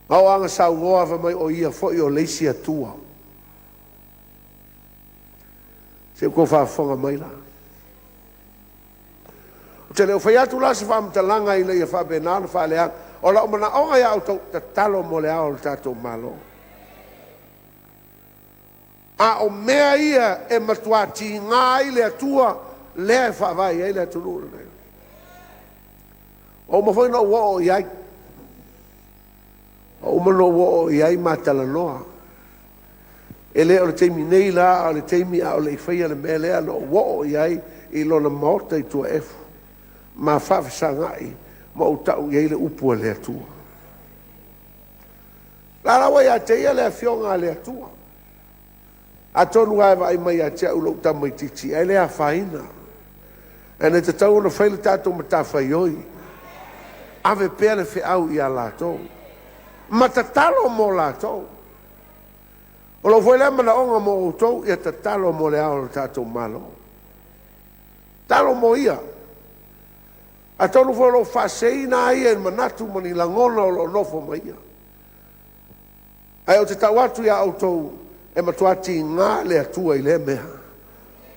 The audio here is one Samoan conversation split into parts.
A o aga saunoa fai mai o ia foi o le isi Atua. Se i outou faafofoga mai la. Ou te le o fai atu la se faamatalaga ina ia faapena ona faaleaga. O lau manaoga ia outou, tatalo mo le ao o le tatou Malo. A o mea ia e matua tiga ai le Atua lea e faavae i ai le atunuu lenei. Ua uma foi ona ou oo i ai, ua uma ona ou oo i ai ma talanoa. E le o le taimi nei la, a o le taimi a o le i faia le mea lea na ou oo i ai i lona maota i Tuaefu ma faafesagai ma ou tau i ai le upu a le Atua. O la ua ia te ia le Afioga a le Atua. Atonu a e vaai mai ia te au i lou tamaitiiti, ae le afaina. Ae na tatau ona fai le tatou matafaioi, ave pea le feau ia latou ma tatalo mo latou. O lou foi lea manaoga mo outou, ia tatalo mo le ao o le tatou Malo. Tatalo mo ia. Atonu foi o lo o faaseseina lava ia i manatu ma ni lagona o lo o nofo ma ia. Ae ou te tau atu ia outou, e matua tiga le Atua i lea mea.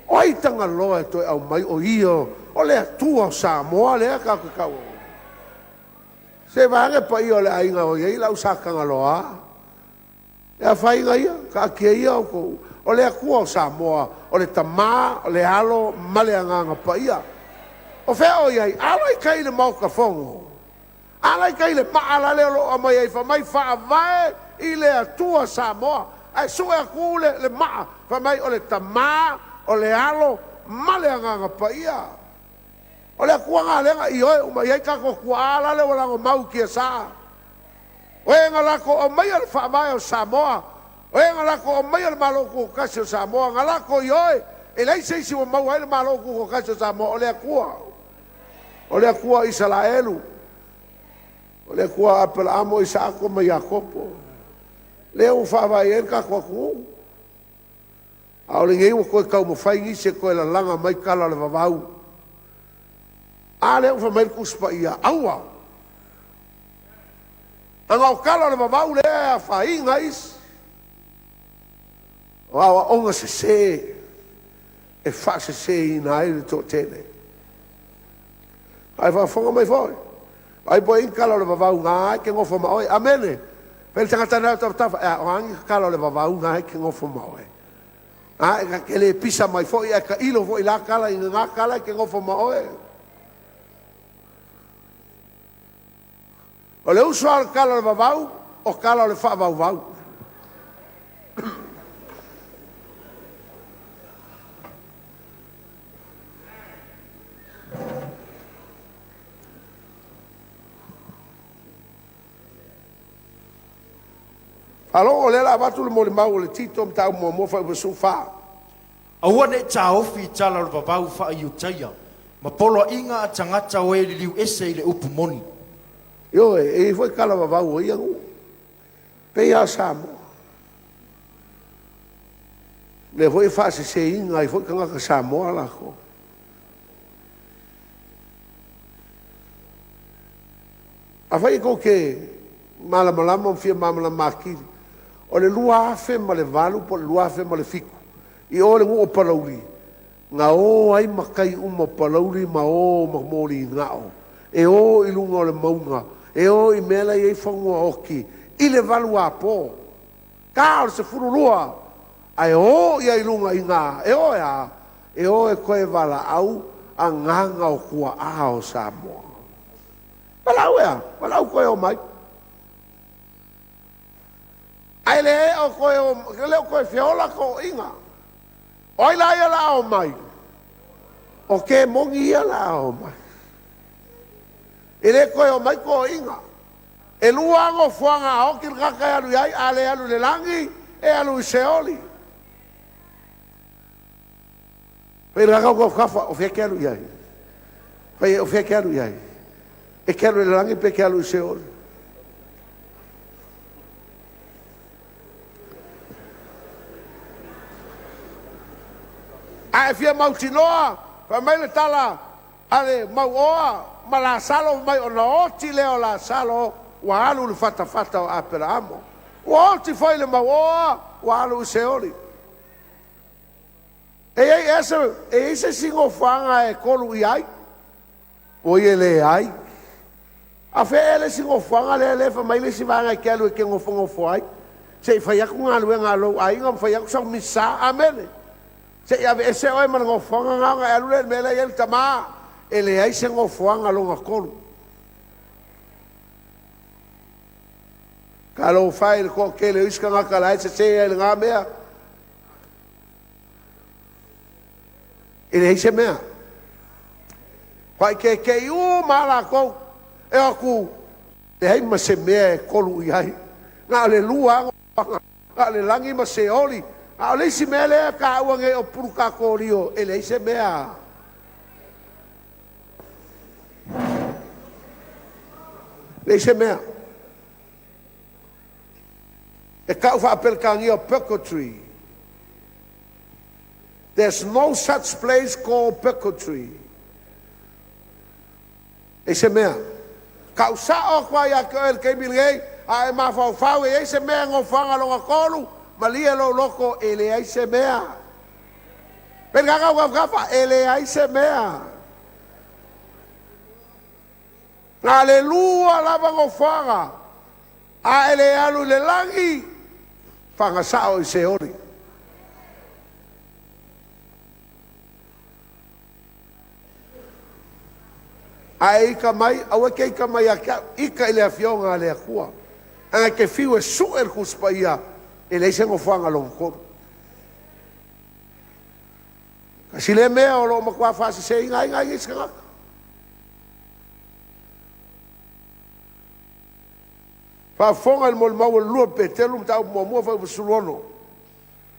O ai Tagaloa e toe aumai o ia o le Atua o Samoa lea tatou te tau. Se vaeane paia o le aiga o i ai lau Sa Tagaloa, e afaina ia, taatia ia outou. O le Atua o Samoa, o le Tama, o le Alo ma le Agaga Paia. O fea o i ai? Ala i tai i le Maota Fono. Ala i tai i le maa lale o lo o aumai ai fai mai faavae i le Atua Samoa. Ae sue atu le maa fai mai o le Tama, o le Alo ma le Agaga Paia. O le Atua lena lea na ioe uma i ai tatou tuaa lale ua lagomau i tiasa. O e na latou aumaia le faavae o Samoa, o e na latou aumaia le Malo Tutoatasi o Samoa, na latou ioe, e leai se isi ua maua ai le Malo Tutoatasi o Samoa, o le Atua. O le Atua o Isaraelu, o le Atua o Aperamo, o Isaako ma Iakopo, lea ua faavae i ai le tatou atunuu. A o lenei ua toe taumafai nisi e toe lalaga mai tala o le vavau. A lea ua fai mai le Tusi Paia, aua. Leaga o tala o le vavau lea e afaina ai isi. O aoaoga sese e faaseseina ai le toatele. A e faafofoga mai foi, vaai po o i ai ni tala o le vavau na e te nofo ma oe. Amene. Fai i le tagata lena e i ou tafatafa, o a ni tala o le vavau na e te nofo ma oe? A e te le pisa mai foi ae tailo foi i la tala i lena tala e te nofo ma oe. O le uso a o le tala o le vavau, o tala o le faavauvau. Faalogo o lea o le a avatu le molimau a le Tito Mataupu Muamua, Fuaiupu 14. Aua ne i taofi i tala o le vavau faa-Iutaia ma poloaiga a tagata o e liliu ese i le upu moni. Ioe, e i ai foi tala vavau o ia nuu, pei lava o Samoa. O lea foi e faaseseina ai foi tagata Samoa latou. Afai tou te malamalama ma fia malamalama atili, o le 2008 po o le 2007 i o i le nuu o Palauli, na o ai matai uma o Palauli ma o ma moligao e o i luga o le mauga e o i mea la e i ai fanua oti i le valuapo, ta o le 12 ae o i luga i ina e o e a? E o e toe valaau agaga o tuaa o Samoa. Valaau e a? Valaau toe omai. Ae le o toe, le o toe feola tootooina. O ai la ia o le a omai? O kemoni ia o le a omai. E le toe omai toeaiina. E lua lava nofoaga a oti le tagata e alu i ai, a le alu i le lagi, e alu i Seoli. Fai i le tagata lea e i tou tafatafa, o fea e te alu i ai? Fai i ai, o fea e te alu i ai? E te alu i le lagi pe e te alu i Seoli? A e fia mautinoa, fai mai le tala a le mauoa ma Lasalo, fai mai ona oti lea o Lasalo ua alu i le fatafata o Aperaamo. Ua oti foi le mauoa, ua alu i Seoli. E i ai se, e i ai se isi nofoaga e kolu i ai? Oi e leai. A o fea ea le isi nofoaga lea lea e fai mai le isi vaega e te alu e te nofonofo ai se i fai atu galuega a lou aiga ma fai atu sau misa? Amene. Se i aveese oe ma le nofoaga lena ona e alu lea i le mea la e i ai le tama. E leai se nofoaga lona tolu. Talofa e i le toatele o isi tagata la e sese ai i lena mea. E leai se mea. Faaikeikei uma lava latou e o atu leai ma se mea e kolu i ai. Na o le lua lava nofoaga, na o le lagi ma Seoli. A o le isi mea lea e taua nei o pulukatolio, e leai se mea. Leai se mea. E tau faa-Peretania o purgatory. There's no such place called purgatory. E se mea. Tau sao atu ai ia te oe i le taimi lenei, a e mafaufau e i ai se mea e nofoaga lona tolu, malie lou loto, e leai se mea. Pelikana e leai se mea. Na le lua lava nofoaga, a e le alu i le lagi, fagasao i Seoli. A e ita mai, aua e te ita mai ia te au, ita i le Afioga a le Atua. Ae te fiu e sue le Tusi Paia, e leai se nofoaga lona tolu. Tasi lea mea o lo o matua faaseseina ai nai isi tagata. Faafofoga i le molimau a le 2 Peteru mataupu muamua fuaiupu 16.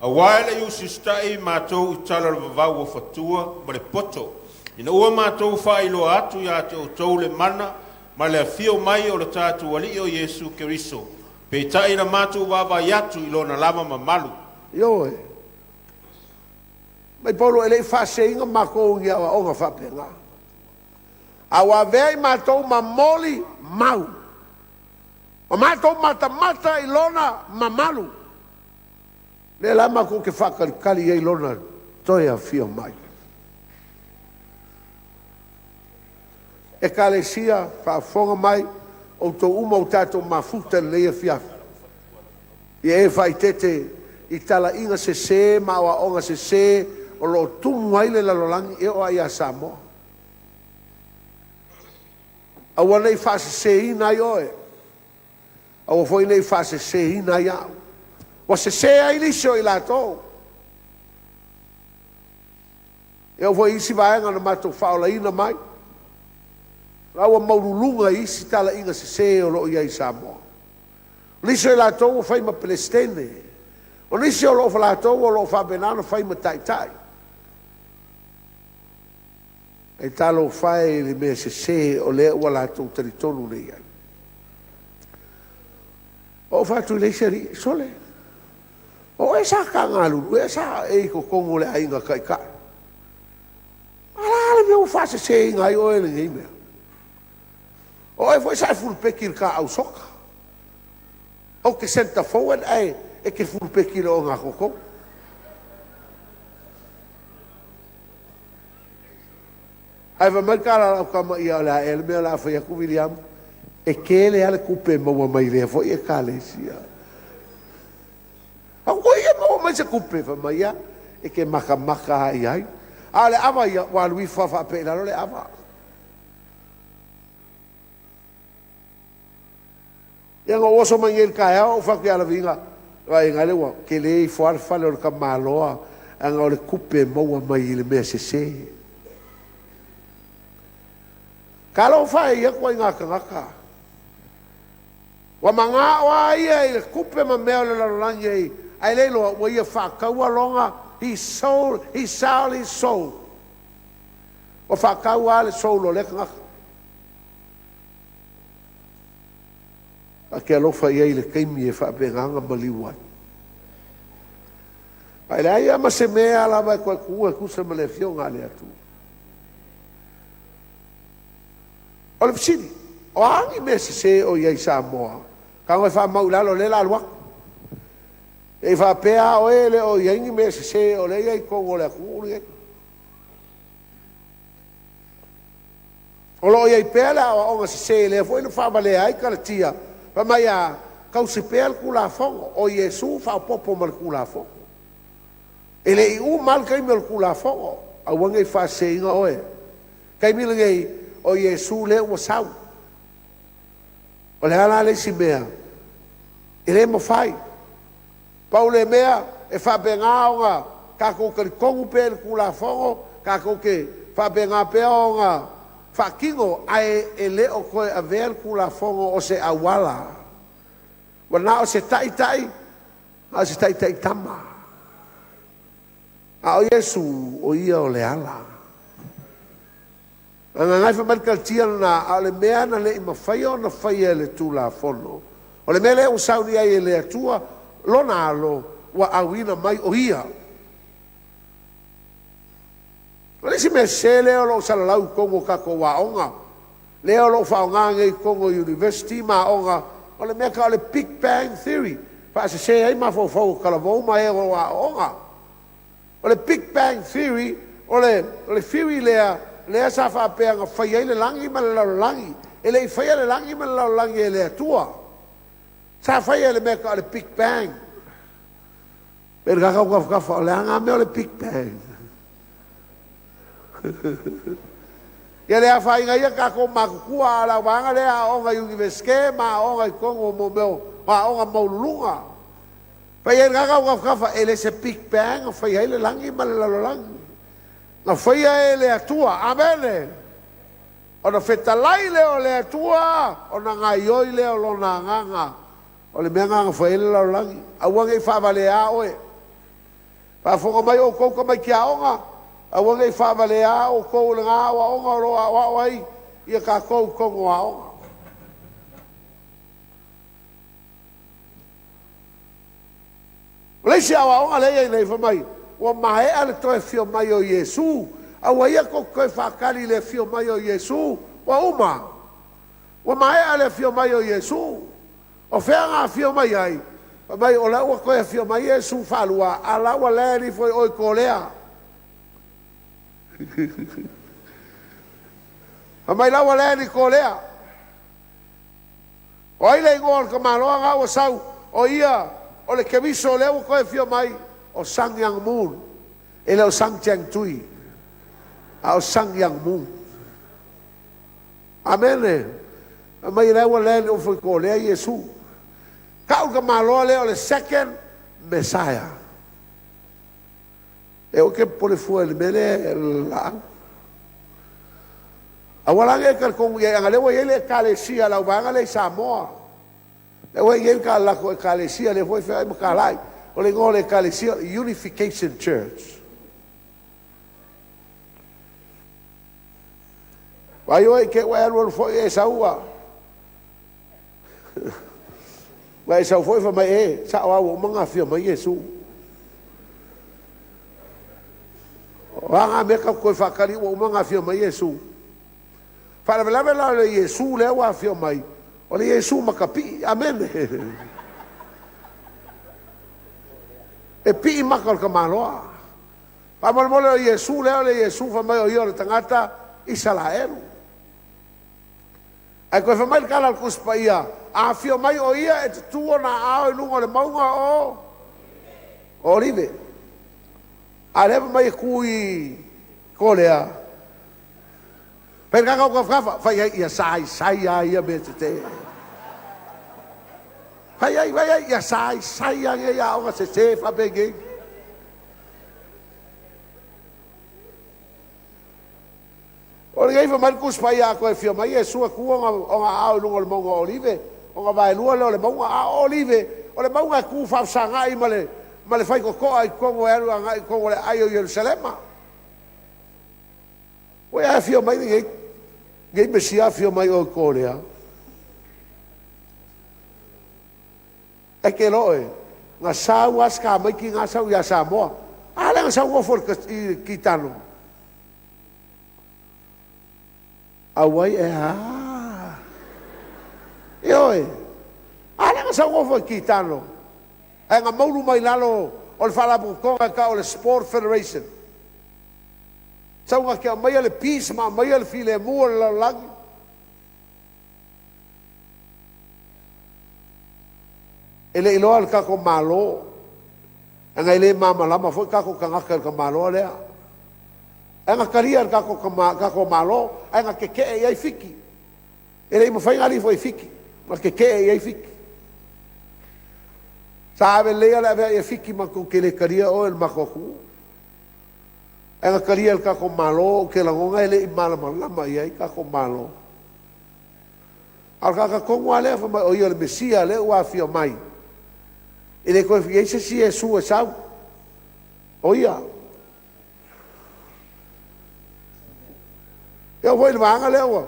Aua e le i usita'i matou i tala o le vavau ua fatua ma le poto, ina ua matou faailoa atu ia te outou le mana ma le afio mai o le tatou Alii o Iesu Keriso, peitai na matou vaavaai atu i lona lava mamalu. Ioe. Mai Paulo e le i faaseseina matou i ni aoaoga faapena. A ua avea i matou ma moli mau. O matou matamata i lona mamalu. Lea la matou te faatalitali ai i lona toe afio mai. Ekalesia faafofoga mai, outou uma ua tatou mafuta i lenei afiafi. Ia e faaeteete i talaiga sese ma aoaoga sese o lo o tumu ai le lalolagi e oo lava ia Samoa. Aua ne i faaseseina ai oe, aua foi ne i faaseseina ai au. Ua sese ai nisi o i latou. E oo foi i isi vaega na matou faaolaina mai, la ua maualuluga isi talaiga sese o lo o i ai i Samoa. O nisi o i latou ua fai ma Peresetene, o nisi o lo o latou o lo o faapena ona fai ma taitai. Ae talofa e i le mea sese o lea ua latou talitonu nei i ai. Ou fai atu i le isi alii, “Sole, o oe sa ta galulue, sa e i totonu o le Aiga Taitai. A o le a le mea ua faaseseina ai oe i lenei mea? O oe foi sa e fulupeki i le ta au soka. Ou te centre forward ae e te fulupeki i le ogatotonu.” Ae fai mai le tala a lau tama, “Ia o le a ea le mea o le a fai atu Viliamu? E tele lava le tupe e maua mai lea foi ekalesia.” Oi e maua mai se tupe? Fai mai, ia, e te matamata lava i ai. A o le ava ia, ua alu ifo lava faapea i lalo le ava. Ia na ou oso mai nei i le taeao ou fai atu ia Lavina, vaai la ua tele ifo lava le fale o le tamaloa leaga o le tupe e maua mai i le mea sese. Talofa e ia ituaiga tagata. Ua manao lava ia i le tupe ma mea o le lalolagi ai, ae le iloa ua ia faataua lona, he sold, he sold his soul. Ua faatau lava le soul o lea tagata. Ta te alofa i ai i le taimi e faapena ona maliu ai. Ae leai lava ma se mea lava e toe tuua e tusa ma le Afioga a le Atua. O le fesili, O a ni mea sesē o i ai i Samoa, tago e faamau i lalo o lea o le a alu atu. Ne i faapea lava oe e le o i ai ni mea sese o lea e i ai i totonu o le atunuu lenei. O lo o i ai pea le aoaoga sese lea foi na faavalea ai Kalatia, fai mai a, tausi pea le Tulafono, o Iesu faaopoopo ma le Tulafono. E le i uma lava le taimi o le Tulafono, aua ne i faaseseina oe. O le taimi lenei, o Iesu lea ua sau. O le a la le isi mea? E le mafai. Pau le mea, e faapena ona tatou talitonu pea i le Tulafono, tatou te faapena pea ona faatino, ae e le o toe avea le Tulafono o se auala. Ua na o se taitai, na o se taitaitama, a o Iesu, o Ia o le ala. O Gagaifomauga 2, lena, a o le mea na le i mafaia ona faia e le Tulafono, o le mea lea ua sauni ai e le Atua Lona Alo ua auina mai o Ia. O le isi mea sese lea o lo o salalau i totonu o tatou aoga, lea o lo o faaaoga nei i totonu o University ma aoga, o le mea e tau o le Big Bang Theory, e faasese ai mafaufau o talavou ma e o lo o aooga. O le Big Bang Theory, o le theory lea lea sa faapea na fai ai le lagi ma le lalolagi. E le i faia le lagi ma le lalolagi e le Atua. Sa faia e le mea e tau o le Big Bang. Pei o le tafatafa o le a na mea o le Big Bang? Ia le afaina ia tatou matutua, a o le auvaega lea aooga i Iunivesite ma aooga i totonu o mea o aoga maualuluga. Fai ai lena tafatafa, e le se Big Bang na fai ai le lagi ma le lalolagi. Na faia e le Atua. Amene. Ona fetalai lea o le Atua, ona gaoioi lea o Lona Agaga. O le mea lena na fai ai le lalolagi. Aua ne i faavaleā oe. Faafofoga mai outou tamaiti aoga, aua ne i faavaleā outou i lena aoaoga o lo o aoao ai ia tatou i totonu o aoga. O le isi aoaoga lea e i ai nei, fai mai, ua maea le toe afio mai o Iesu, aua ia tou te toe faatali i le afio mai o Iesu, ua uma. Ua maea le afio mai o Iesu. O fea na afio mai ai? Fai mai, o la ua toe afio mai Iesu faalua, a o la ua land ifo i o i Korea. Fai mai la ua land i Korea. O ai le igoa o le tamaloa na ua sau? O ia o le Keriso lea ua toe afio mai, o Sun Myung Moon. E le o Sun Jiang Tui, a o Sun Myung Moon. Amene. Fai mai la ua land ifo i Korea Iesu. Tau le tamaloa lea o le second Messiah. E aua te popole fua i le mea lea Laau. Aua la ne i e talitonu i ai, leaga o lea ua i ai le Ekalesia a le auvaega lea i Samoa. Lea ua i ai le latou Ekalesia lea foi e feoai ma talai. O le igoa o le Ekalesia, Unification Church. Vaai oe i te i ua e alualu foi e sau ua e sau foi fai mai, e sao lava ua uma ona afio mai Iesu. O a na mea tatou te toe faatali ua uma ona afio mai Iesu. Faalavelave la o le Iesu lea ua afio mai, o le Iesu makapii. Amene. E pii maka o le tamaloa. Faamolemole o Iesu lea o le Iesu fai mai o ia o le tagata Isaraelu. Ae toe fai mai le tala a le Tusi Paia, a afio mai o ia e tutu ona aao i luga o le mauga o Olive. A o lea fai mai e tu i Korea. Fai le tafatafa, fai ai ia saisai a ia mea tetee. Fai ai, fai ai, ia saisai a nei aoga sese faapenei. O lenei fai mai le Tusi Paia a toe afio mai Iesu e tu ona aao i luga o le mauga o Olive, ona vaelua lea o le mauga. A o Olive, o le mauga e tu faafesagai ma le faitotoa i totonu e alu agai i totonu o le aai o Ierusalema. Ua e afio mai lenei Mesia afio mai o i Korea. E te iloa oe, na sau lava si tamaiti na sau ia Samoa. A lea na sau nofo i le kitano. Auai, e a? Ioe. A lea na saunoa foi Kitano, ae na maulu mai lalo o le faalapotopotoga e tau o le Sport Federation. Sau na te aumaia le peace ma aumaia le filemu o le lalolagi. E le i iloa e le tatou Malo, leaga e le malamalama foi tatou tagata i le tamaloa lea. Ae na talia e le tatou Malo, ae na tete'e i ai Fiti. E le i mafai ona aliifua i Fiti, na tete'e i ai Fiti. Sa ave lelei lava le avea'i e Fiti matou te le talia oe i le matou atunuu. Ae na talia e le tatou Malo, ou te lagona e le i malamalama i ai le tatou Malo. A o le tagata tonu lava lea fai mai o ia o le Mesia lea ua afio mai, e le toe i ai se isi Iesu e sau, o ia. E oo foi i le vaega lea ua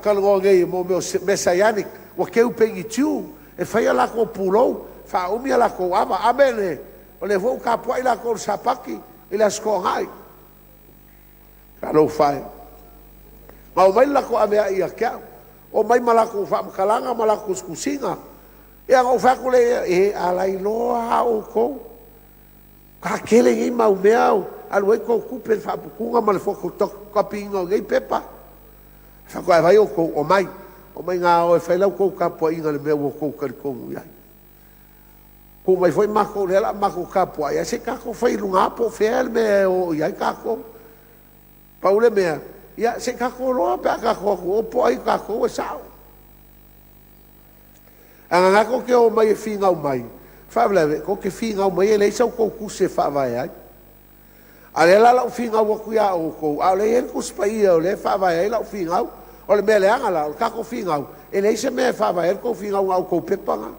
talanoa nei i mea o Messianic ua teu pea ni Jiu e fai a latou pulou, faaumi a latou ava. Amene. O lea foi ua tapuai latou i le Sapati i le Aso Toonai. Talofa e! Na omai le latou aveai ia te au, omai ma latou faamatalaga ma latou tusitusiga. Ia ona ou fai atu lea i ai, e a lailoa lava outou, matua tele nei mau mea e alu ai a outou tupe i le faaputuga ma le photocopy ina o nei pepa. Faatoa vaai outou, omai, omai na o e fai la outou tapuaiga i le mea ua outou talitonu i ai. Tuu mai foi matou o lea o le a matou tapuai, ae se i tatou fai i luga po o fea le mea e o i ai tatou. Pau le mea, ia se i tatou iloa pe a tatou o atu i o po o ai tatou e sao. Leaga o lena tou te omai e finau mai, o le faalavelave tou te finau mai e leai sa outou tusi e faavae ai. A o lea la o le a ou finau atu ia outou a o lea e i ai le Tusi Paia o lea e faavae ai lau finau. O le mea leaga la, o le tatou finau e leai se mea e faavae ai le tou finau na o outou pepa na. Ou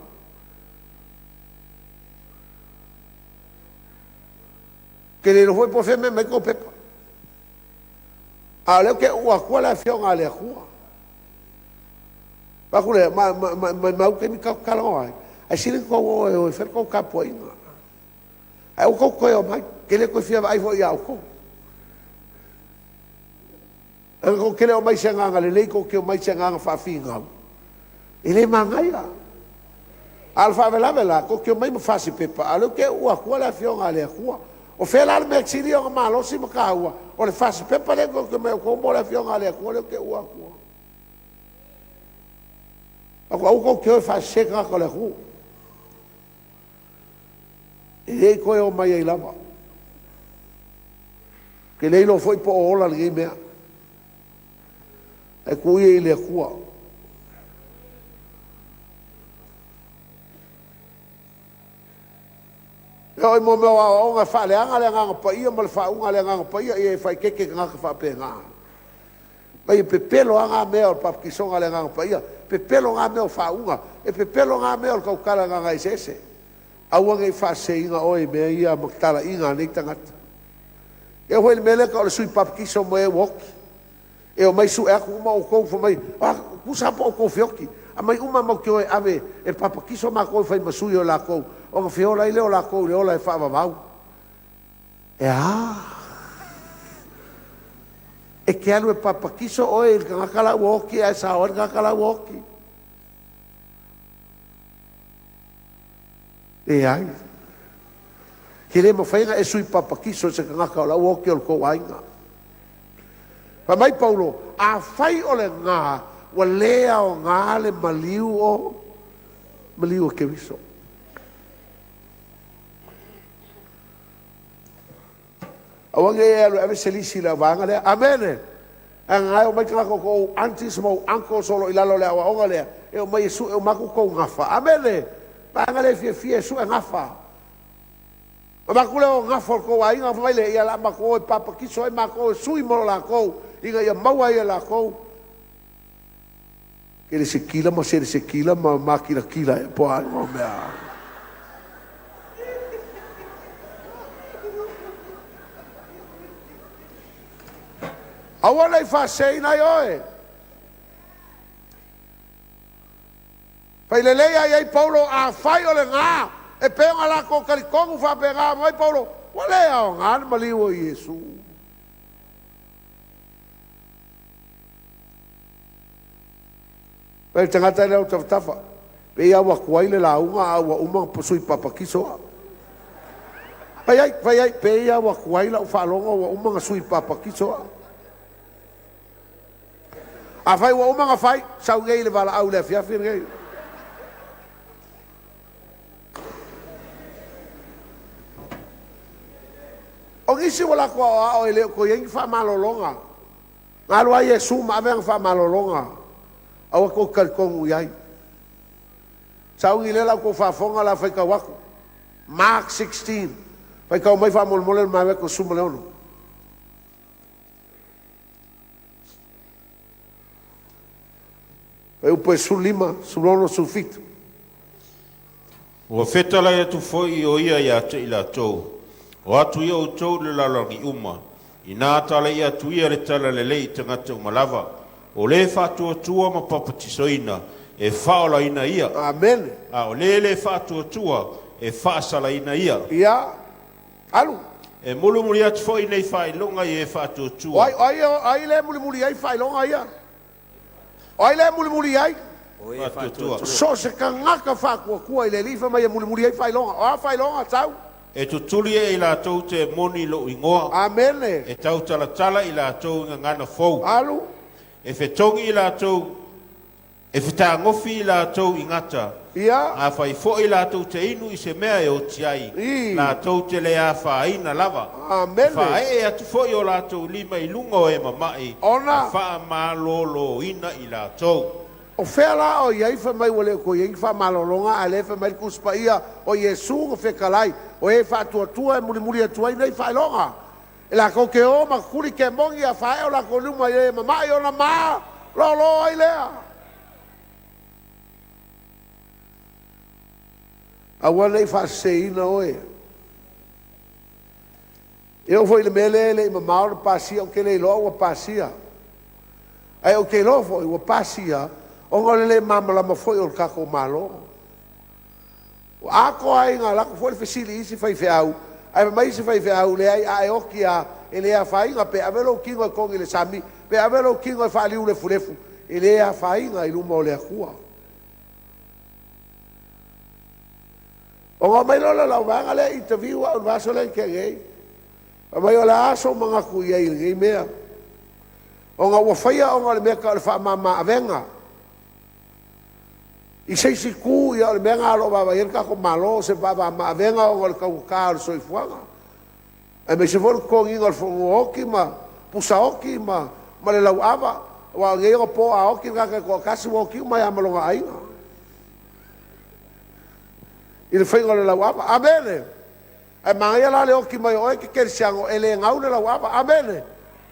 te le iloa foi po o fea le mea e aumai ai tou pepa. A o lea ou te uu atua le Afioga a le Atua. Ona fai atu lea, maumau le taimi tatou te talanoa ai, ae sili ona outou o e o e fai le tou tapuaiga. Ae aua tou te toe omai, ou te le toe fia vaai foi ia outou. Leaga tou te le o omai i se agaga lelei tou te omai i se agaga faafinau, e le manaia. A o le faalavelave la, tou te omai ma fasipepa a o lea ou te uu atua le Afioga a le Atua. O fea la le mea e sili ona malosi ma taua, o le fasipepa lea tou te omai ai outou po o le Afioga a le Atua lea ou te uua atua? Aua tou te o e faasese tagata o le atunuu. E le toe omai ai lava. Ou te le iloa foi po o ola lenei mea, ae tuu ia i le Atua. E oo i mea o aoaoga e faaleaga le Agaga Paia ma le faauuga a le Agaga Paia, ia e faaeteete i tagata faapena. Vaai e pepelo lava na mea o le papatisoga a le Agaga Paia, pepelo na mea o faauuga, e pepelo na mea o le tautala i agaga eseese. Aua ne i faaseseina oe i mea ia ma talaiga a nei tagata. E oo foi i le mea lea e tau o le sui papatiso mo e ua oti. E omai sue atu uma outou fai mai, tusa lava po o outou feoti, aumai uma lava matou te o e ave e papatiso matou e fai ma sui o latou ona feola ai lea o latou i le ola e faavavau. E a? E te alu e papatiso oe i le tagata la ua oti ae sao ai le tagata la ua oti? Leai. E le mafai ona e sui papatiso i se tagata o la ua oti o le tou aiga. Fai mai Paulo, afai o lena, ua le aoga le maliu o maliu o Keriso. Aua ne i e alu e ave se lisi i le vaega lea. Amene. Leaga na e omai tagata o tou aunties ma ou uncles o lo o i lalo o le aoaoga lea, e omai e sue uma atu tou gafa. Amene. Vaega lea e fiafia e sue gafa. Avatu lea o gafa o le tou aiga fai mai lea, ia o le a matou o e papatiso ai matou e sui mo latou ina ia maua ai e latou kelesekila ma selesekila ma makilatila ea po o a igoa o mea. Aua ne i faaseseina ai oe. Fai lelei lava i ai Paulo, afai o lena e pei ona latou talitonu faapena, fai mai Paulo, ua le aoga le maliu o Iesu. Fai le tagata lea o tafatafa, pei lava ua tuai le lauga a ua uma ona sui papatiso au. Fai ai, fai ai, pei lava ua tuai lau faalogo ua uma ona sui papatiso au. Afai ua uma ona fai, sau nei i le valaau i le afiafi lenei. O nisi ua latou aoao e le o toe i ai ni faamalologa. Na alu lava Iesu ma ave ana faamalologa, aua tou te talitonu i ai. Sauni lea la outou faafofoga o le a faitau atu. Mark 16. Faitau mai faamolemole le Mareko 16. Fuaiupu e 15, 16, 17. Ua fetalai atu foi o ia ia te i latou, o atu ia outou i le lalolagi uma, ina talai'a atu ia le Talalelei i tagata uma lava. O le faatuatua ma papatisoina, e faaolaina ia, Amene. a o le le faatuatua, e faasalaina ia. Ia, alu. E mulimuli atu foi nei faailoga i e O faatuatua. ai, o ai, o ai le mulimuli ai faailoga ia? O ai le mulimuli ai? O e Faatuatua. So o se tagata faatuatua i le Alii fai mai e mulimuli ai faailoga. O a faailoga tau? E tutuli e i latou te moni lou igoa, Amene. e tautalatala i latou i gagana fou. Alu. E fetogi i latou, e fetagofi i latou i gata, afai foi latou te inu i se mea e oti ai, latou te le afaina lava. E Amene. faaee atu foi o latou lima i luga o e mama'i, Ona. e faamalōlōina i latou. O fea la o i ai fai mai ua le o toe i ai ni faamalologa, a o lea e fai mai le Tusi Paia o Iesu na fetalai, o e faatuatua e mulimuli atu ai nei faailoga. E latou te o ma tutuli kemoni a faaee o latou lima i e mama'i ona malōlō ai lea. Aua ne i faaseseina oe. E oo foi i le mea lea e le i mamao ona pasia, ou te le iloa ua pasia. Ae ou te iloa foi ua pasia ona o le le malamalama foi o le tatou Malo. Ua atoa ai na alu atu foi le fesili i isi faifeau, ae fai mai isi faifeau, leai a e oti lava, e le afaina pe ave lou tino e togi i le sami, pe ave lou tino e faaliu lefulefu, e le afaina i luma o le Atua. Ona oo mai loa lea o lau vaega lea interview au i le vaiaso lea na tea nei. Fai mai o le a sou manatu i ai i lenei mea? Ona ua faia ona o le mea e tau o le faamama avega. I se isi itu, ia o le mea lena o lo o vaavaai i ai le tatou Malo, o se faamama avega ona o le taugata o le soifuaga. Aemaise foi o le totogiina o le fanua oti ma pusa oti ma le lauava. Aua o nei ona po a oti le tagata e toatasi ua oti uma ai lava ma lona aiga i le faiga o le lauava. Amene. Ae manaia la le oti mai o oe e te kerisiano e le gau le lauava. Amene.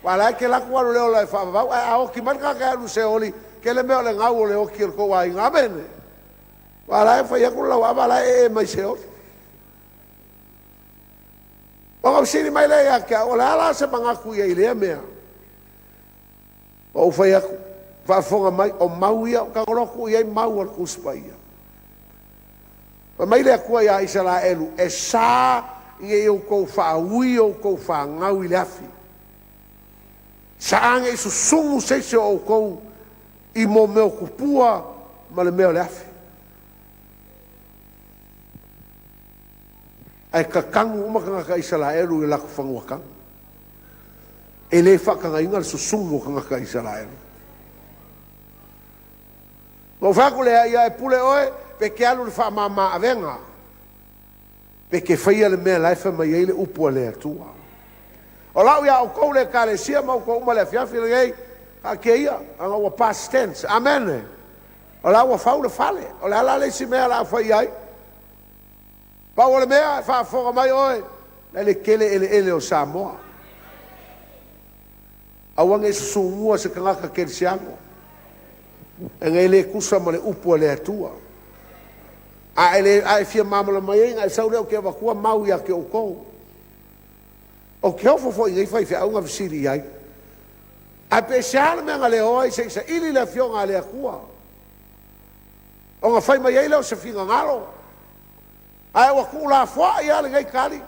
Aua o la e te alu atu alu le ola e faavavau, ae a oti mai le tagata e alu i seoli, tele mea o le gau o le oti o le tou aiga. Amene. Aua o la e fai atu le lauava a o la e ee mai seoli. Ona fesili mai lea ia te au, o le a la se manatu i ai i lea mea? Ou fai atu, faafofoga mai, o mau ia, ou tago loa tuu i ai mau a le Tusi Paia. Fai mai le Atua ia Isaraelu, e sa ina ia outou faaui outou fanau i le afi. Sa ne i susunu se isi o outou i mea o tupua ma le mea o le afi. Ae tatanu uma tagata Isaraelu i o latou fanua tanu. E le faatagaina le susunu o tagata Isaraelu. Na ou fai atu lea, ia e pule oe pe te alu i le faamama avega, pe te faia le mea la e fai mai ai le upu a le Atua. O lau ia outou le ekalesia ma outou uma i le afiafi lenei, taatia ia, ana ua past tense. Amene. O la ua fau le fale. O le a la le isi mea o le a fai ai? Pau o le mea, e faafofoga mai oe, la le tele eleele o Samoa. Aua ne i susugua se tagata kerisiano, e le le tusa ma le upu a le Atua. A e, le, a e fia malamalama ai, na e sau lea ou te avatua mau ia te outou. Ou te ofo foi i nei faifeau na fesili i ai. Ae pe sea le mea na le o ai se i saili le afioga a le Atua. Ona fai mai ai lea o se finagalo. Ae ua tuulafoai lava lenei tali.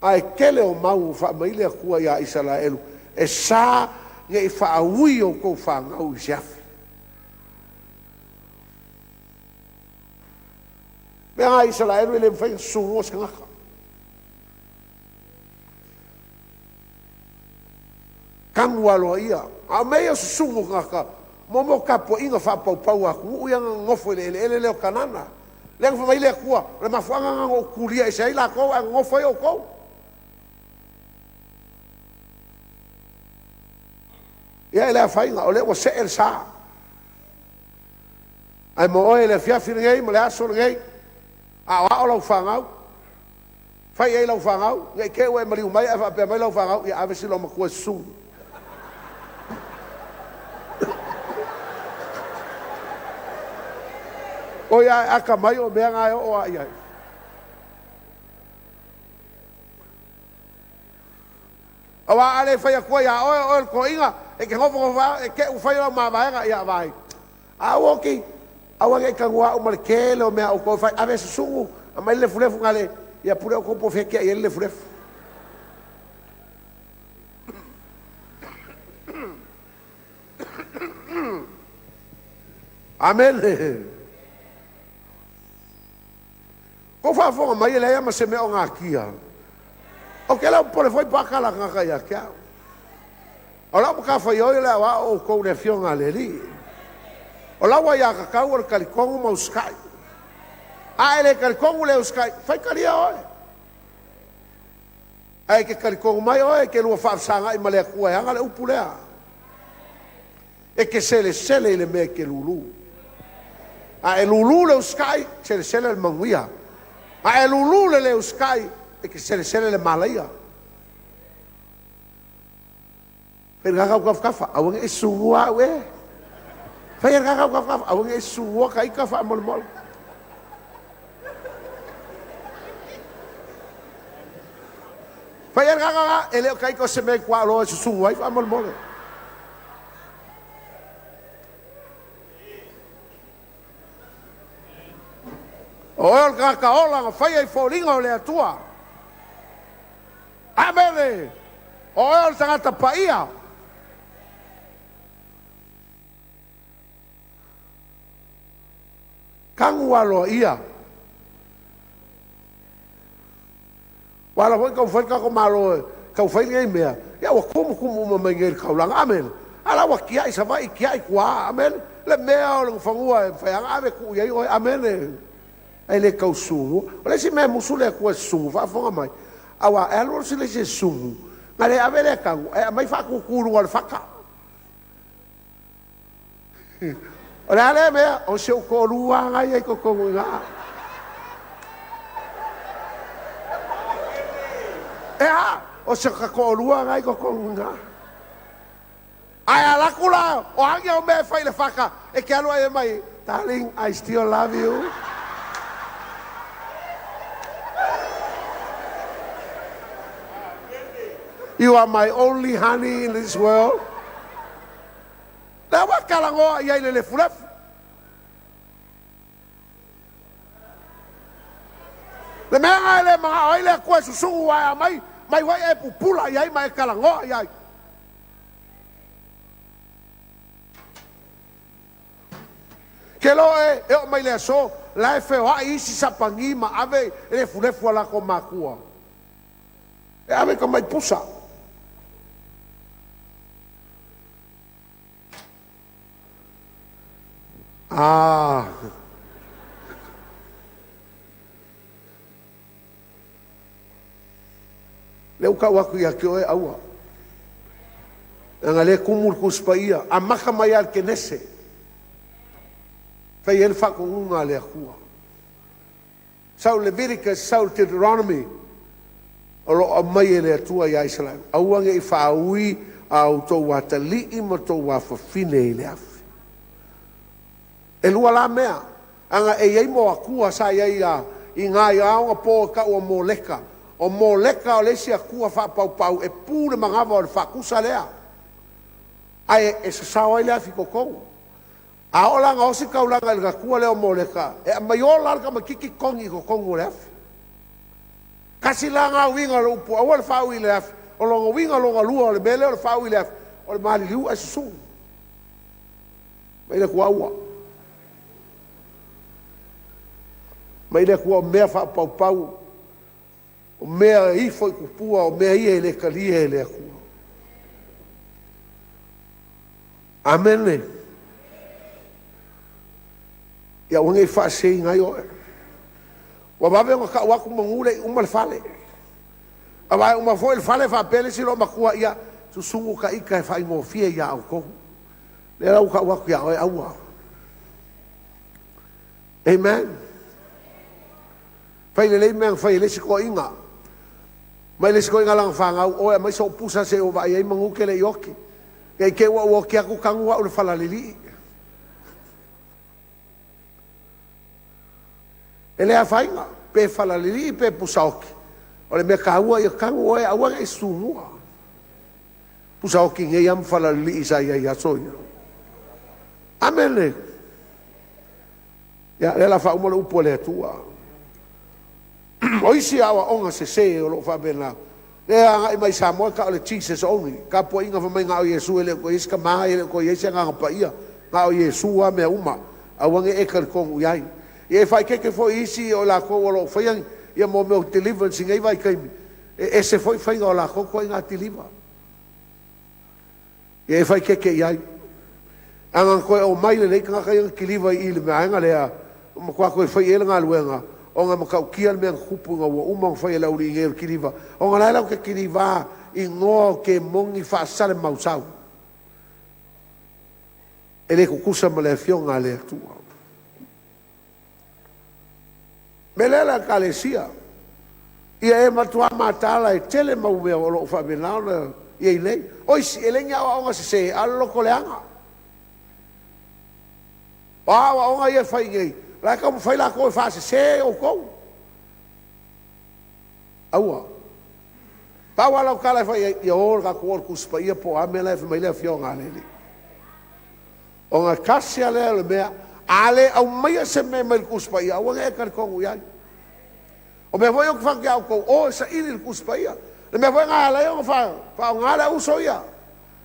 Ae tele o mau ua faamai le Atua ia Isaraelu, e sa. Ne i faaui outou fanau i se afi. Mea na Isaraelu e le mafai ona susugua se tagata. Tanu aloaia. A o mea ia o susugu o tagata, mo tapuaiga faapaupau a atunuu ia na nonofo i le eleele lea o Kanana. Lea na fai mai le Atua, o le mafuaaga lena na ou tulia ese ai latou ae nonofo ai outou. Ia e le afaina o lea ua see le sa. Ae mo oe i le afiafi lenei ma le aso lenei, aoao lau fanau, fai i ai lau fanau, ne i te i ua e maliu mai ae faapea mai lau fanau, ia ave si loomatua e susugu. Oi a e atamai o mea na e oo lava i ai. Aua a le fai atua ia oe o oe o le toeaina, e te nofonofo lava e te i ua fai lau mavaega, ia vaai. Aua oti, aua ne i tagua au ma le tele o mea a outou e fai, ave e susugu, aumai le lefulefu gale, ia pule outou po o fea e tia i ai le lefulefu. Amene. Ua faafofoga mai e leai lava ma se mea o natia. Ou te le o popole foi pe a tala tagata ia te au. O lau matafaioi o le aoao o outou i le Afioga a le Alii. O lau aiatatau o le talitonu ma usitai. A e le talitonu le usitai, faitalia oe. Ae e te talitonu mai oe e te lua faafesagai ma le Atua e ana le upu lea. E te selesele i le mea e te lulu. A e lulu le usitai, selesele le manuia. A e lulu le le usitai, e te selesele le malaia. Fai i le tagata au tafatafa, aua ne i e susugua au e. Fai i le tagata au tafatafa, aua ne i e susugua ta ita faamolemole. Fai i le tagata e le o ta ita o se mea tuaoloa e susugu ai faamolemole. O oe o le tagata ola na faia i foliga o le Atua. Amene. O oe o le tagata paia. Tanu aloaia. Ua ala foi ona taumafai le tatou Malo e tau fai lenei mea, ia ua tumutumu uma mai nei i le taulaga. Amene. A la ua tiai Savaii, tiai tua. Amene. Le mea o le fanua e mafai lava ona ave e tuu i ai oe. Amene. Ae le tau susugua. O le isi mea e musu le Atua e susugu, faafofoga mai, aua e alu le isi e susugu, na le ave lea e tanu, ae aumai faatutu i luga o le fata. O le a lea mea? O si ou toalua lava na e i ai i totonu i ina. E a? O si ota toalua na e i totonu i ina. Ae a alu atu la, o a ni au mea e fai i le fata, e te alu ae mai, darling, I still love you. You are my only honey in this world. Lea ua talanoa i ai le lefulefu. Le mea lena e le manao ai le Atua e susugu ae aumai mai foi e pupula i ai ma e talanoa i ai. Ke loa e, e oo mai le aso, la e feoai isi sapagi ma ave i lefulefu a latou matua. E ave i tamai pusa. Ah. Lea ua tau atu ia te oe, aua. Leaga lea e tumu le Tusi Paia, amata mai lava i le Kenese, fai ai le faatonuga a le Atua. Sau i Leviticus, sau i Deuteronomy, o lo o aumai e le Atua ia Isaraelu, aua ne i faaui a outou atalii ma outou afafine i le afi. E lua la mea, aga e i ai moatua sa i ai i ina i aoga po e tau o Moleka. O Moleka o le isi atua faapaupau e pu le manava o le faatusa lea, ae e sasao ai le afi i totonu. A oo la ina osi le taulaga i le atua lea o Moleka, e aumai ola lava le tamaitiiti togi i totonu o le afi. Tasi la lena uiga o le upu aua le faaui i le afi. O lona uiga lona lua o le mea lea o le faaui i le afi, o le maliliu ae susugu. Mai le Atua aua. Mai le Atua o mea faapaupau, o mea e ifo i tupua, o mea ia e le talia e le Atua. Amene. Ia aua ne i faaseseina ai oe. Ua vave ona tau atu manu le i uma le fale. Aua e uma foi le fale faapea le isi loomatua, ia susugu ta ita e faaigofie ia outou. Lea la ua tau atu ia oe, aua. Amen. Fai lelei mea na fai e le isi toeaina. Mai le isi toeaina lana fanau, oe aumai sou pusa se i ou vaai ai manu te le i oti. Ne i te i ua ou oti atu tanu au i le falalilii. E le afaina, pe falalilii pe pusaoti. O le mea taua ia tanu oe aua ne i sumua. Pusaoti nei lava ma falalilii sa i ai i aso ia. Amene. Ia, lea o le a faauma le upu a le Atua. O isi aoaoga sese o lo o faapena, lea e agai mai Samoa e tau o le Jesus only, tapuaiga fai mai na o Iesu e le o toe i ai se Tama, e le o toe i ai se Agaga Paia, na o Iesu lava mea uma. Aua ne i e talitonu i ai. Ia e faaeteete foi i isi o i latou o lo o faia ia mea o deliverance i nei vaitaimi, e ese foi faiga o latou ituaiga kiliva. Ia e faaeteete i ai. A na toe omai lenei tagata ia na kiliva i i le vaega lea, ua matua toe fai i ai le galuega, ona e matautia le mea na tupu ina ua uma ona fai e le aualii nei o le kiliva, ona o la e latou te kiliva i igoa o kemoni faasalamausau. E le tutusa ma le Afioga a le Atua. O le mea lea le Ekalesia, ia e matua mataala, e tele mau mea o lo o faapena ona i ai nei. O isi, e le ni aoaoga sese, a o le lotoleaga. O a aoaoga ia e fai nei, o la e taumafai latou e faasese outou. Aua. Pau lava lau tala e fai i ai, ia o tatou o i le Tusi Paia po o a mea la e fai mai le Afioga a le Alii. Ona tasi lava lea o le mea, a le aumaia se mea mai le Tusi Paia, aua ne i e talitonu i ai. O mea foi ia ou te fai atu ia outou, o e saili i le Tusi Paia. Le mea foi lena e ala ai ona faaaoga le auuso ia.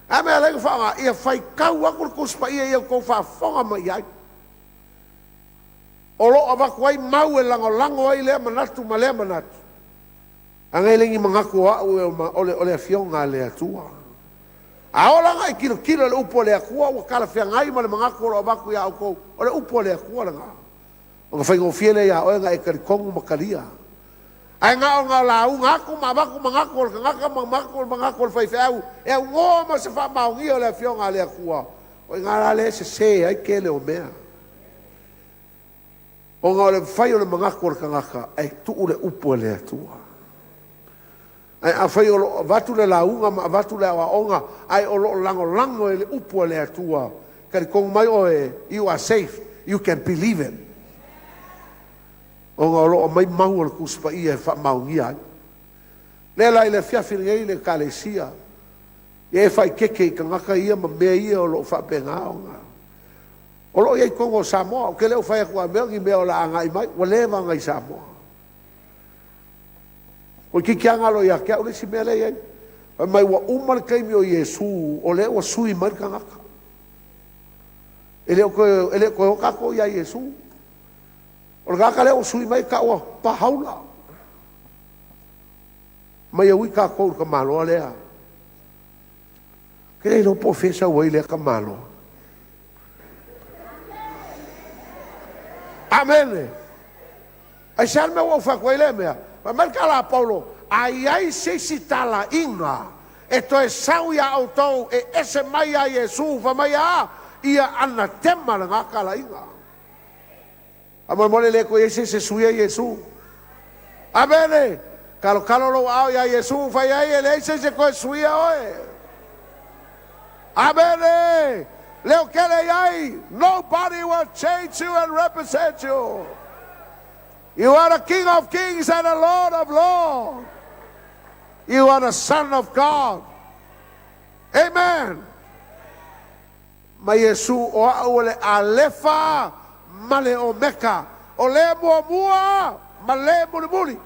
A mea e ala ai ona faaaoga? Ia faitau atu le Tusi Paia ia outou faafofoga mai i ai. O lo o avatu ai mau e lagolago ai lea manatu ma lea manatu. Leaga e le ni manatu o au o le Afioga a le Atua. A oo la ina e tilotilo i le upu a le Atua ua talafeagai ma le manatu o lo o avatu ia outou, o le upu a le Atua lena. Ona faigofie lea ia oe ona e talitonu ma talia. Ae na ona lauga atu ma avatu manatu o le tagata ma manatu o le faifeau e aunoa ma se faamaonia o le Afioga a le Atua, o i ina la lea e sese ai tele o mea. Ona o le fai o le manatu o le tagata ae tuu le upu a le Atua. Ae afai o lo o avatu le lauga ma avatu le aoaoga ae o lo o lagolago e le upu a le Atua, talitonu mai oe, you are safe, you can believe it. Ona o lo o aumai mau o le Tusi Paia e faamaonia ai. Lea la i le afiafi lenei le Ekalesia, ia e faaeteete i tagata ia ma mea ia o lo o faapena ona o lo o i ai i totonu o Samoa. Ou te le o fai atu a mea o ni mea o le a agai mai, ua leva ona i Samoa. Toeitiiti lava galo ia te au le isi mea lea e i ai. Fai mai ua uma le taimi o Iesu, o lea ua sui mai le tagata. E le o toe o tatou ia Iesu. O le tagata lea ua sui mai e tau o Pahaula. Mai e ui tatou i le tamaloa lea. Ou te le iloa po o fea e sau ai lea tamaloa. Amene. Aisea le mea ua ou fai atu ai lea mea? Fai mai le tala a Paulo, a i ai se isi talaiga e toe sau iā outou e ese mai iā Iesu, fai mai a, ia anatema lena talaiga. Faamolemole le toe i ai se isi e suia Iesu. Amene. Talotalo lou aao iā Iesu, fai ai e leai se isi e toe suia oe. Amene. Leo tele i ai, nobody will change you and represent you. You are the King of Kings and the Lord of Lords. You are the Son of God. Amen. Ma Iesu o au o le Alefa ma le Omeka, o le muamua ma le mulimuli.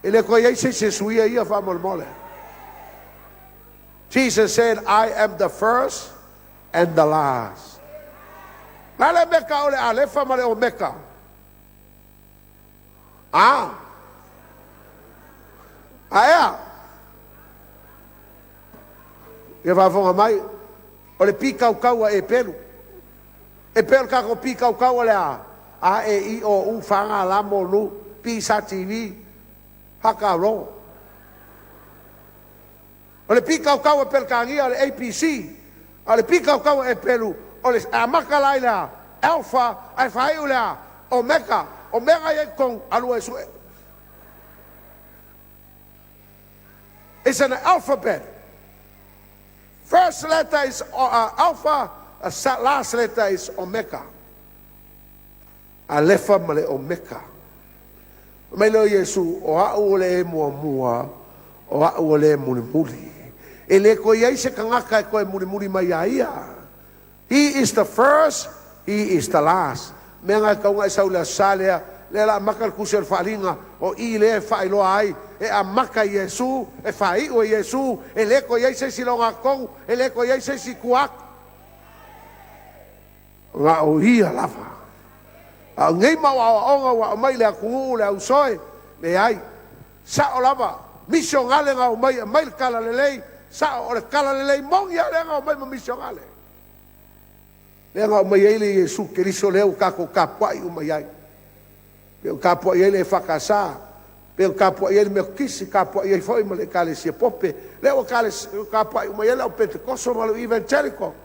E le toe i ai se isi e suia ia faamolemole. Jesus said, I am the first and the last. O le a le meka o le Alefa ma le Omeka? A? Aea? Ia faafofoga mai, o le pikaukau a Epelu. E pei o le tatou pikaukau o le a? A, E, I, O, U, F, G, L, M, N, P, S, T, V, H, K, R. O le pikaukau a Peretania o le ABC. A o le pikaukau a Epelu, o le amata la i le a? Alpha, ae faaiu i le a? Omega. O mea na i ai i totonu, alu e sue. It's an alphabet. First letter is alpha, last letter is omega. Alefa ma le Omeka. Fai mai lea o Iesu, O A'u o le E muamua, o A'u o le E mulimuli. E le toe i ai se tagata e toe mulimuli mai iā Ia. He is the first, He is the last. Mea na e tatau ona e sau i le Aso Sa lea, lea o le a amata le Tusi o le Faaaliga, o i lea e faailoa ai, e amata i Iesu, e faaiu e Iesu, e le toe i ai se isi i le ogatotonu, e le toe i ai se isi i tua atu. Na o Ia lava. A o nei mau aoaoga ua aumai i le atunuu, le ausoe, leai. Sa'o lava, misionale na omai e aumai le talalelei, sa'o o le talalelei moni lava lea na omai ma misionale. Lea na aumai ai le Iesu Keriso lea ua tatou tapuai uma i ai. Pei ona tapuai ai le EFKS, pei ona tapuai ai le Metotisi, tapuai ai foi ma le Ekalesia Pope, lea ua tapuai uma i ai le au Penetekoso ma le Evangelical.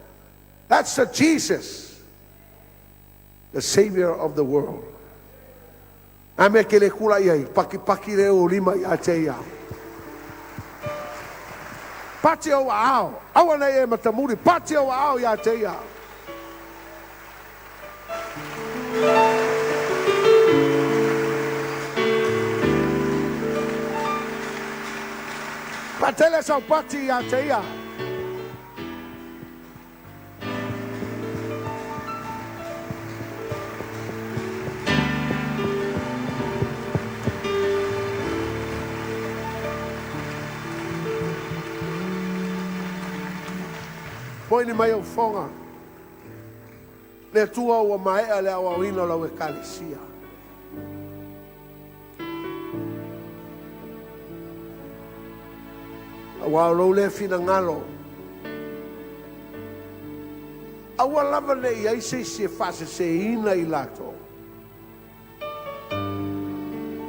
That's the Jesus, the Savior of the world. A mea ke le tulai ai, patipati le o lima ia te ia. Pati ou aao, aua nei e matamuli, pati ou aao ia te ia. Patele sau pati ia te ia. Poini mai ou fofoga, le Atua ua maea le aoaoina o lau Ekalesia. Aua o lou lea finagalo, aua lava ne i ai se isi e faaseseina i latou,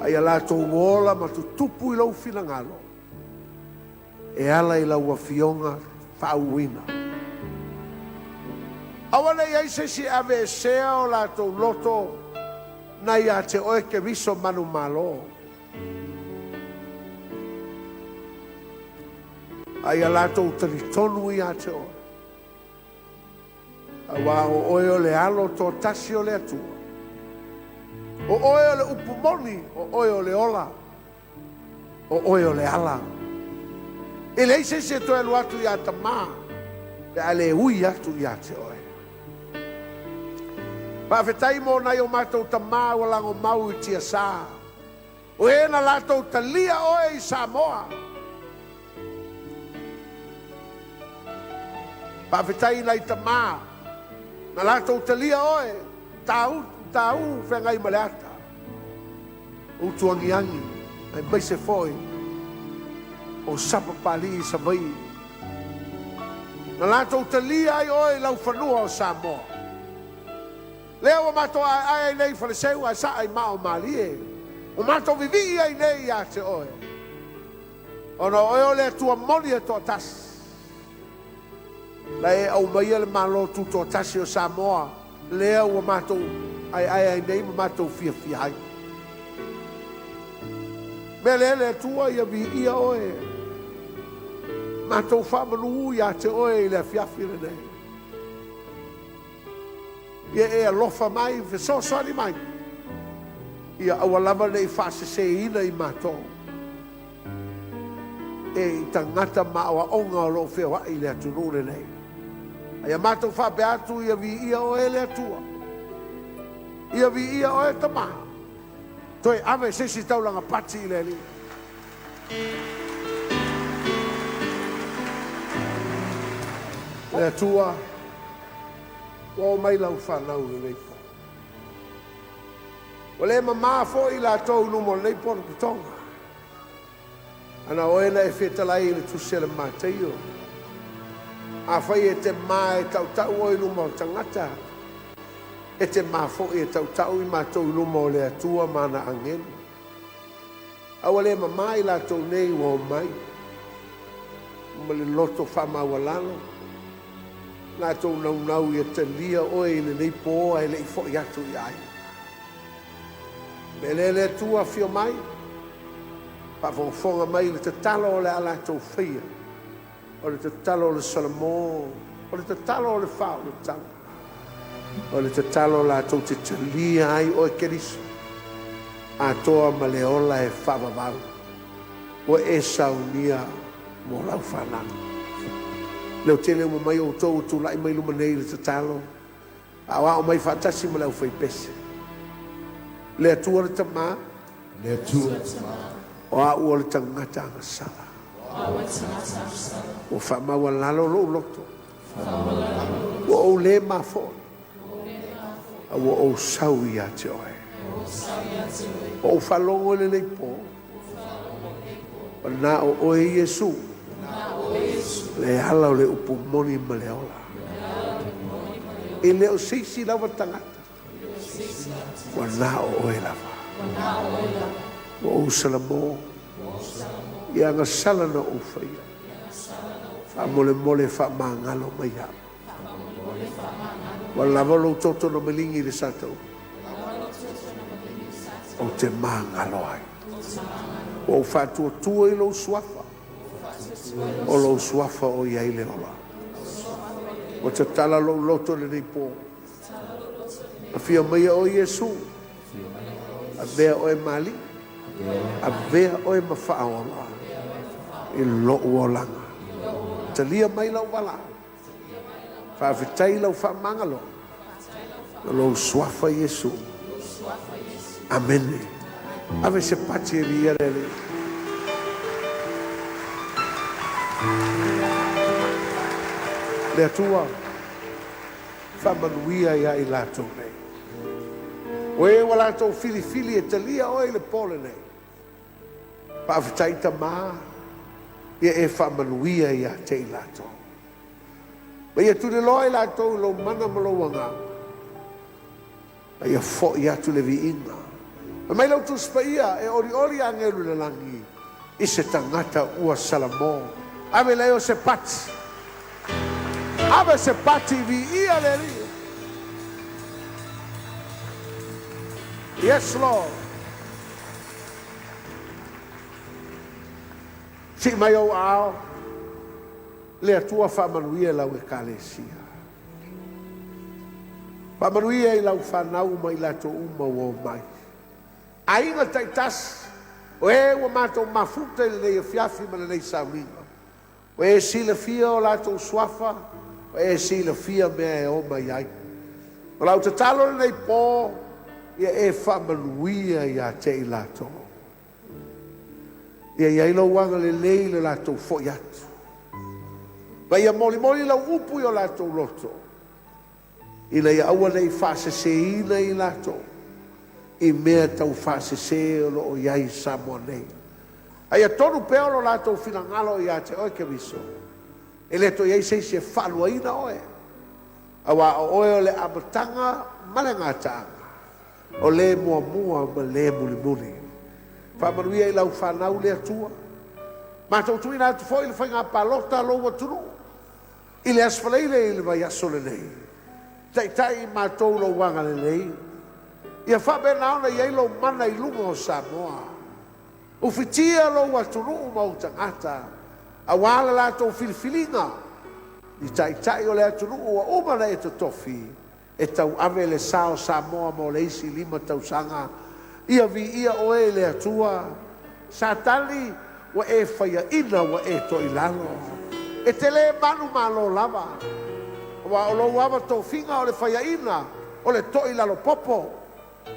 a ia latou ola ma tutupu i lou finagalo e ala i lau Afioga faauuina. Aua ne i ai se isi e aveesea o latou loto nai ia te oe Keriso manumalo. A ia latou talitonu ia te oe, aua o oe o le alo toatasi o le Atua, o oe o le upu moni, o oe o le ola, o oe o le ala. E leai se isi e toe alu atu iā Tamā pe a le ui atu ia te oe. Faafetai mo nai o matou tamā ua lagomau i tiasā. O e na latou talia oe i Samoa. Faafetai i nai tamā na latou talia oe, tāu, tāu feagai ma le ata. Utuagiagi, aemaise foi o Sapapalii i Savaii. Na latou talia ai oe i laufanua o Samoa. Lea ua matou aeae ai nei i Faleseu ae saa i maa o Malie. Ua matou vivii ai nei ia te oe. Ona o oe o le Atua moni e toatasi. Na e aumaia le Malo Tutoatasi o Samoa lea ua matou aeae ai nei ma matou fiafia ai. Mea lea le Atua ia viia oe, matou faamanuū ia te oe i le afiafi lenei. Ia e alofa mai, fesoasoani mai, ia aua lava ne i faaseseina i matou e i tagata ma aoaoga o lo o feoai i le atunuu lenei. A ia matou faapea atu, ia viia oe le Atua, ia viia oe Tamā, toe ave se isi taulaga pati i le Alii. Le Atua, ua oo mai lau fanau i lenei po. Ua le mamā foi i latou i luma o lenei potopotoga. Ana o oe na e fetalai i le tusi a le Mataio. Afai e te ma e tautau oe i luma o tagata, e te ma foi e tautau i matou i luma o le Atua ma ana agelu. A ua le mamā i latou nei ua omai ma le loto faamaualalo, latou naunau ia talia oe i lenei pō ae le i foi atu i aiga. O le mea lea le Atua, afio mai, faafogafoga mai i le tatalo o le a latou faia, o le tatalo o le Salamo, o le tatalo o le faaolataga, o le tatalo latou te talia ai oe Keriso atoa ma le ola e faavavau ua e saunia mo lau fanau. Leotele uma mai outou ua tulai mai luma nei i le tatalo, aoao mai faatasi ma le aufaipese. Le Atua le Tama, Le Atua le Tama, o au o le tagata agasala, ua faamaualalo lou loto, ua ou le mafoe, a ua ou sau ia te oe. Ua ou faalogo i lenei po, ua na o oe Iesu, le ala o le upu moni ma le ola. E le o se isi lava tagata, ua na o oe lava. Ua ou salamo, i agasala na ou faia, faamolemole faamagalo mai au. Ua lava lou toto na maligi i le sataua, ou te magalo ai. Ua ou faatuatua i lou suafa, o lou suafa o i ai le ola. Ua tatala lou loto i lenei po, afio maia oe Iesu, avea oe ma alii, avea oe ma faaola i lou olaga. Talia mai lau valaau, faafetai lau faamagalo, o lou suafa Iesu. Amene. Ave se pati e viia le Alii. Le Atua, faamanuia ia i latou nei. O e ua latou filifili e talia oe i le po lenei. Faafetai Tamā, ia e faamanuia ia te i latou. Ma ia tuliloa i latou i lou mana ma lou agaga, a ia foi atu le viiga. Fai mai lau Tusi Paia, e olioli agelu i le lagi i se tagata ua salamo. Ave lea o se pati. Ave se pati, viia le Alii. Yes, Lord. Sii mai ou aao, le Atua faamanuia i lau Ekalesia. Faamanuia i lau fanau ma i latou uma ua omai. Aiga taitasi, o e ua matou mafuta i lenei afiafi ma lenei sauniga. O e silafia o latou suafa, o e silafia mea e omai ai. O lau tatalo lenei po, ia e faamanuia ia te i latou. Ia i ai lou agalelei i le latou foi atu. Ma ia molimoli lau upu i o latou loto, ina ia aua ne i faaseseina i latou i mea tau faasese o lo o i ai i Samoa nei. A ia tonu pea o lo latou finagalo ia te oe Keriso, e le toe i ai se isi e faaluaina oe, auā o oe o le amataga ma le gataaga, o le muamua ma le mulimuli. Faamanuia i lau fanau le Atua. Matou tuuina atu foi le faiga palota a lou atunuu i le Aso Faraile i le vaiaso lenei. Taitai i matou lou agalelei, ia faapena ona i ai lou mana i luga o Samoa. Ufitia lou atunuu ma ou tagata, auā le latou filifiliga i taitai o le atunuu ua uma ona e totofi e tauave le sa o Samoa mo le isi 5 tausaga. Ia viia oe e le Atua. Satani, ua e faiaina, ua e toilalo. E te le manumalo lava, aua o lou ava tofiga o le faiaina, o le toilalo popo.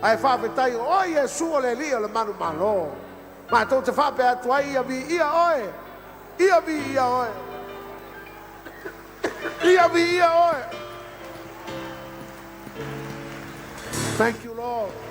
Ae faafetai o oe Iesu o le Alii o le manumalo. Matou te faapea atu ai, ia viia oe, ia viia oe. Ia viia oe. Thank you, Lord.